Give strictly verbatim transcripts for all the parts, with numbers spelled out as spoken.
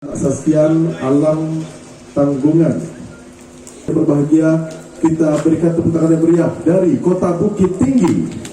Sastian Alam Tanggungan. Yang berbahagia, kita berikan tepuk tangan yang meriah dari Kota Bukittinggi.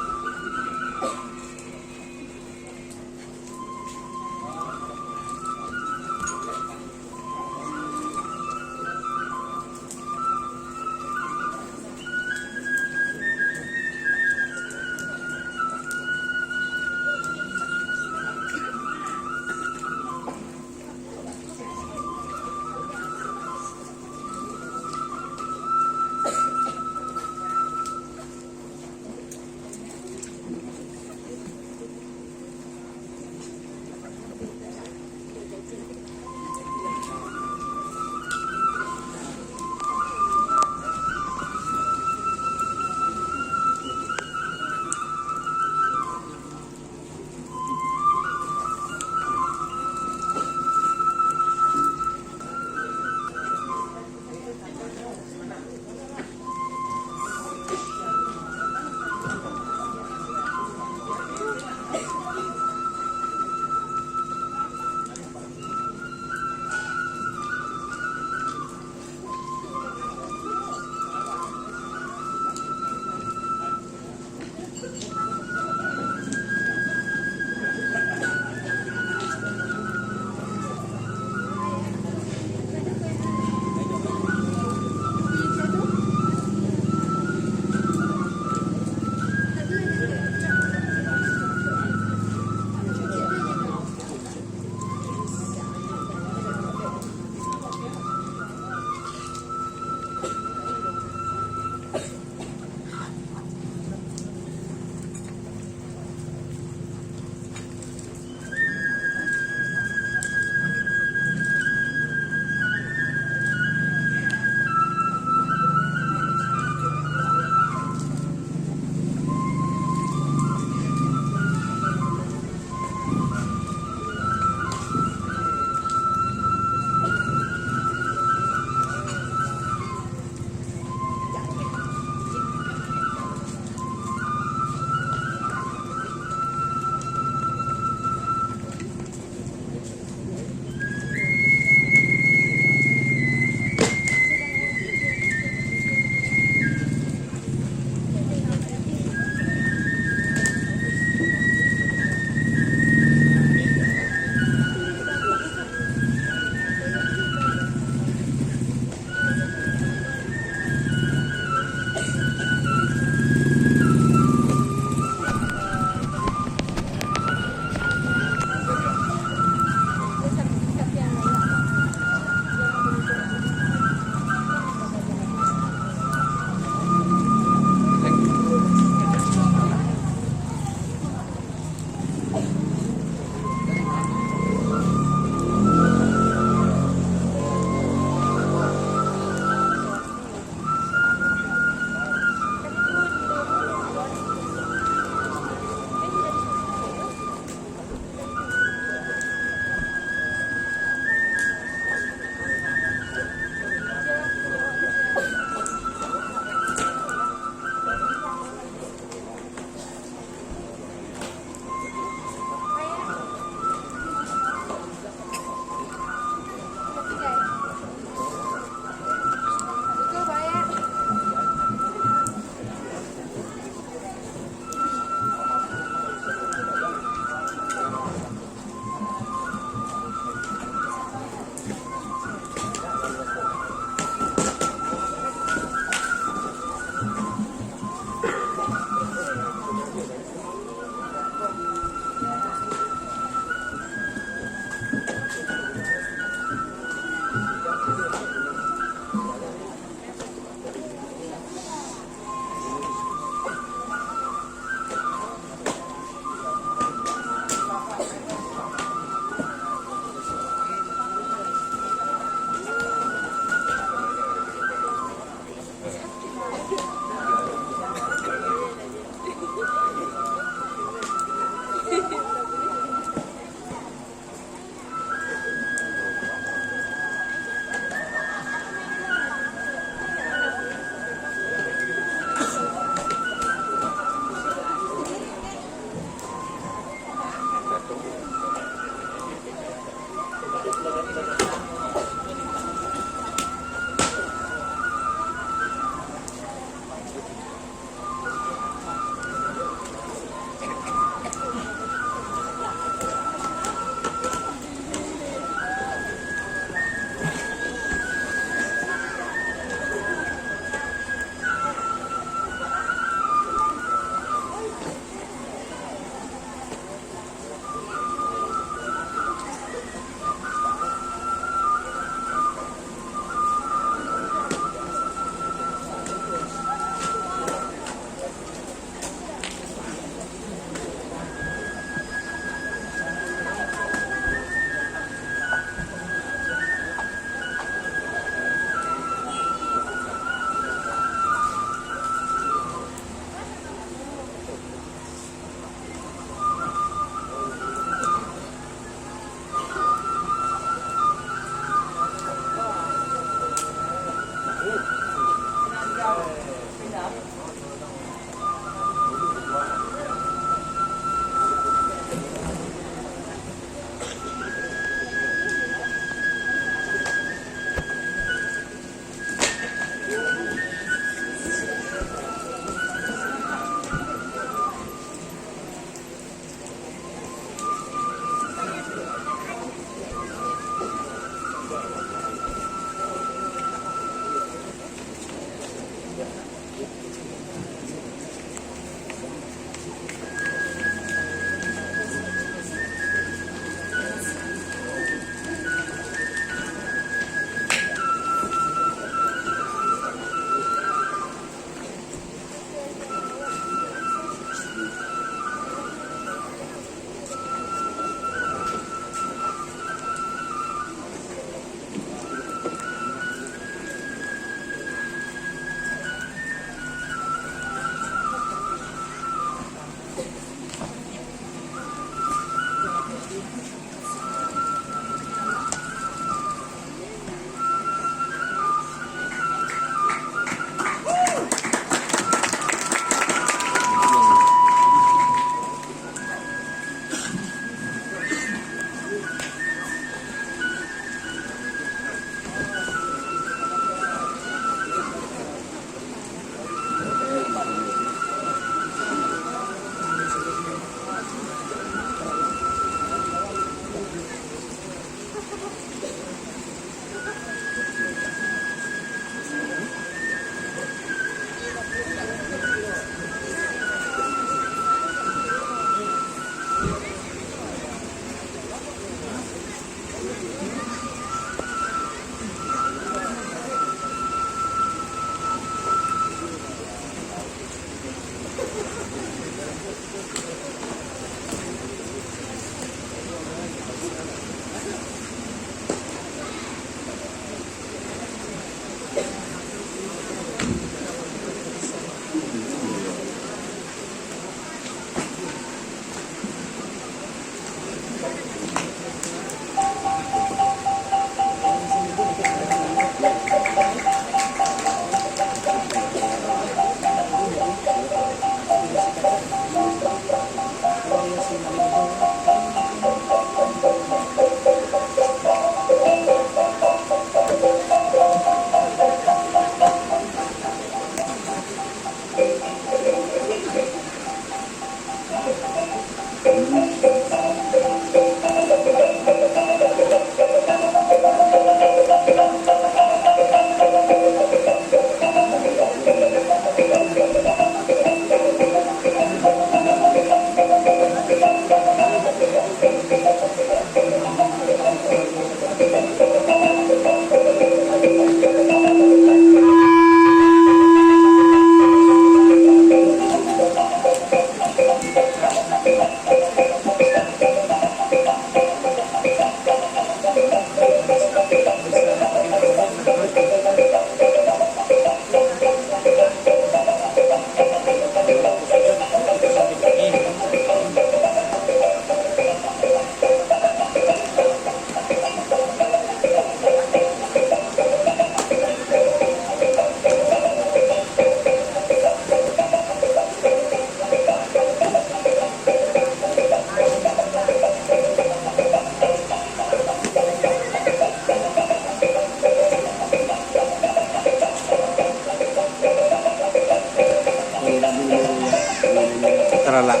Taralak.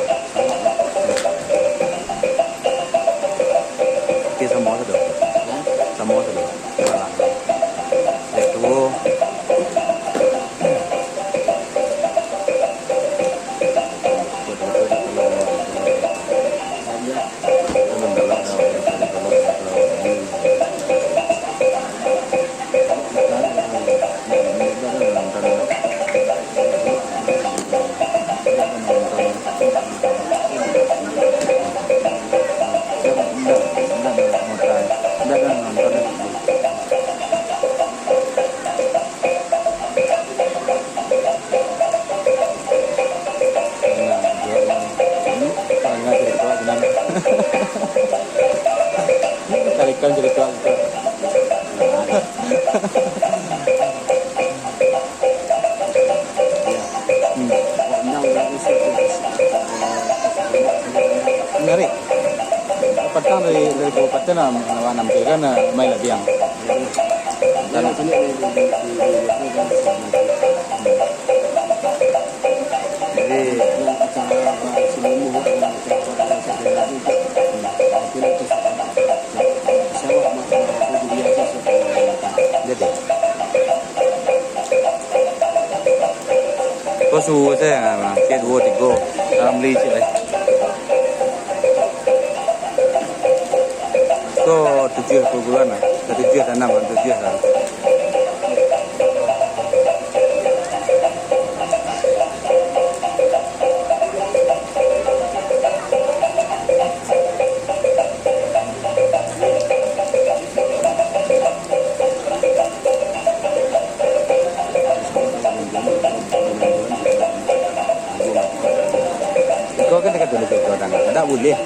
Oke, samo sajo. Samo sajo. Taralak. Itu. Tarikan cerita. Menarik. Patang dari, dari kabupaten lah, lah, lah, kan, main lah biang. Jadi, jadi. Ko suruh saya, ah, cek duo, tigo. Dalam beli cek, eh. Ko tujuah puluh bulan lah. Ka tujuah ka anam, ka tujuah lah. Iko kan dekat dulu tu orang. Ndak buliah.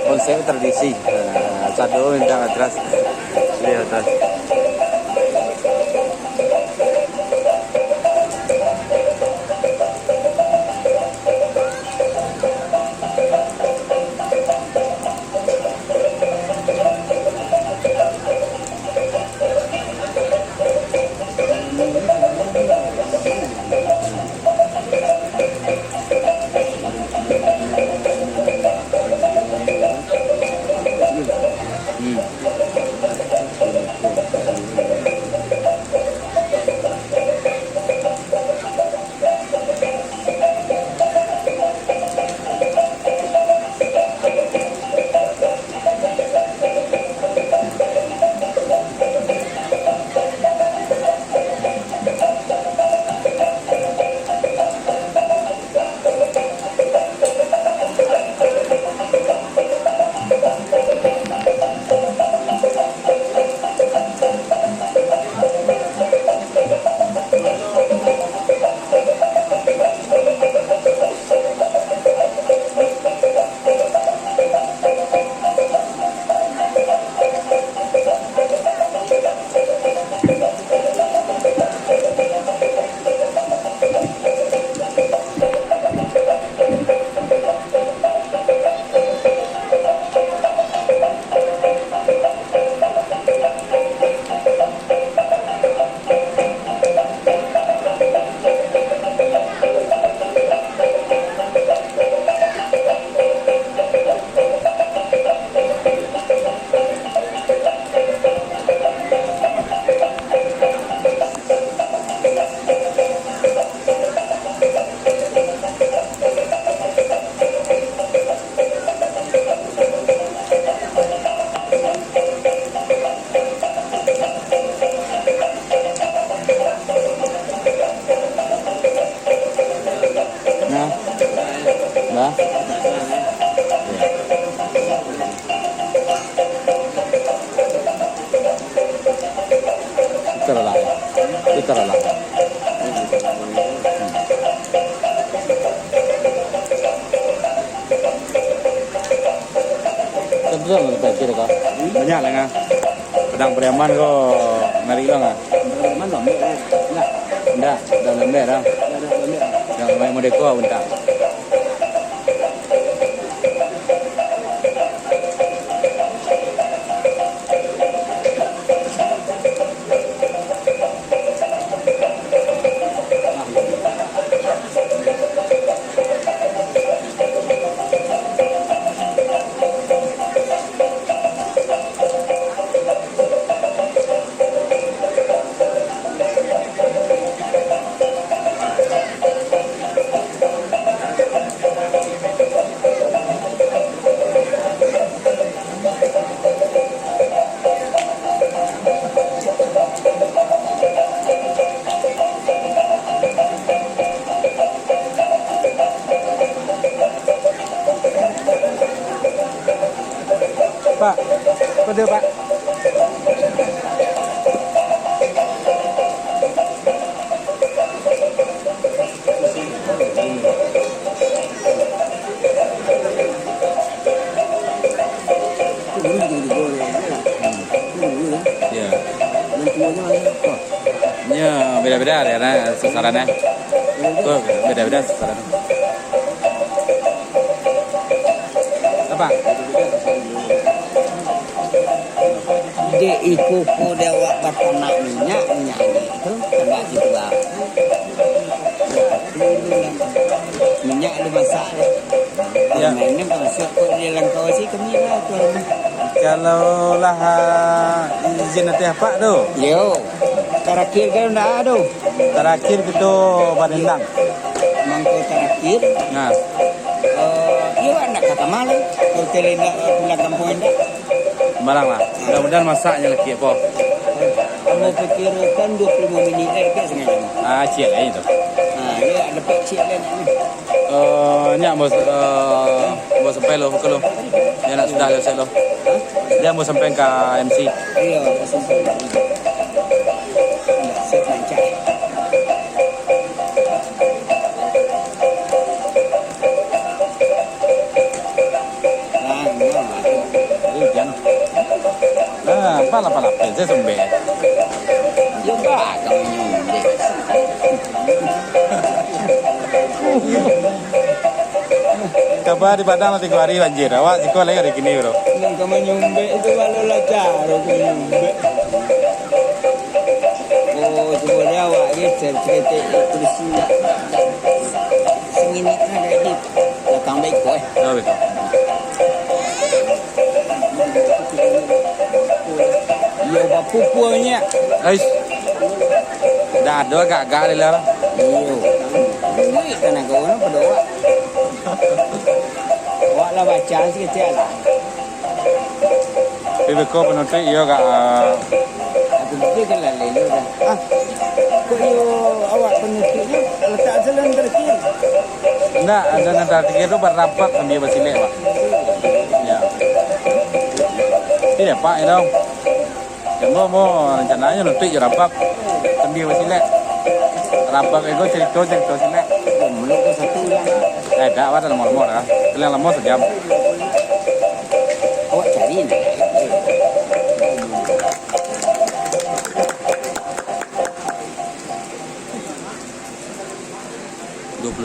Konsep tradisi. Ah, sado minta matras. Buliah matras. Salah. Banyak lah, ngah. Padang Pariaman ko, menarik lah, ngah. Padang Pariaman lambek, eh. Indak. Indak, dah lambek dah. Dah, dah lambek. Dah lambek model ko, bentar. Pak, kode, Pak. Ya. Nyo beda-beda dek, nah, sasarannya. Tu beda-beda sasaran. Apa? Dek iko ko dek awak batanak minyak, minyak ni tu, tambah gitu bah. Minyak dimasak lah. Ya. Kalau main ni masuk ko di langkau si kami lah tu. Kalau lah, ah, izin nanti apa tu? Yo. Tarakhir kan ndak ado. Tarakhir kito barendang. Mangko tarakhir. Nah. Eh, iyo, ndak ka kamar. Hotel indak, pulang kampung indak. Barang lah. Mudah-mudahan masaknya lagi apa. Kamu pikirkan dua puluh lima minit lagi, setengah jam. Ah, ciek lah itu. Ah, iyo, dapat ciek lah ni. Eh, nyo ambo, eh, ambo sampai lo, muko lo. Nyo nak sudah lo, sek lo. Nyo ambo sampai ka M C. Iyo, ambo sampai. Indak, siap lancar. Nah, nah, nah. Hujan. Nah, apo lapeh-lapeh, se sumbek. Yo, bah, kau nyumbek. Kaba di Padang lah tigo hari banjir. Awak siko lai hari kini, bro. Nan ka manyumbek tu, balo lah caro ka manyumbek. Oh, cubo dek awak geser saketek kursi lah. Sangini lah, Dek. Belakang baik ko, eh. Oh, betul. Iyo, bapupuanyo. Ais. Dah ado agak-agak deh lah. Iyo. Duit kan aku, mana pada awak. Awak lah baca sikit lah. Tapi beko penutuik iyo agak, ah, Aku pikir kan lalai lo dah. Ah, kok iyo awak penutuiknyo letak se nan tarakhir? Ndak, ado nan tarakhir tu barabak sambia basilek, Pak. Ya. Iyo, Pak, iyo. Ambo, ambo rancananyo nutuik jo rabab sambia basilek. Rabab ego carito-carito silek. Yo, mulut ko satu lah. Eh, dak, Pak, dak lamo-lamo dah. Paling lamo sajam. Awak cari ni.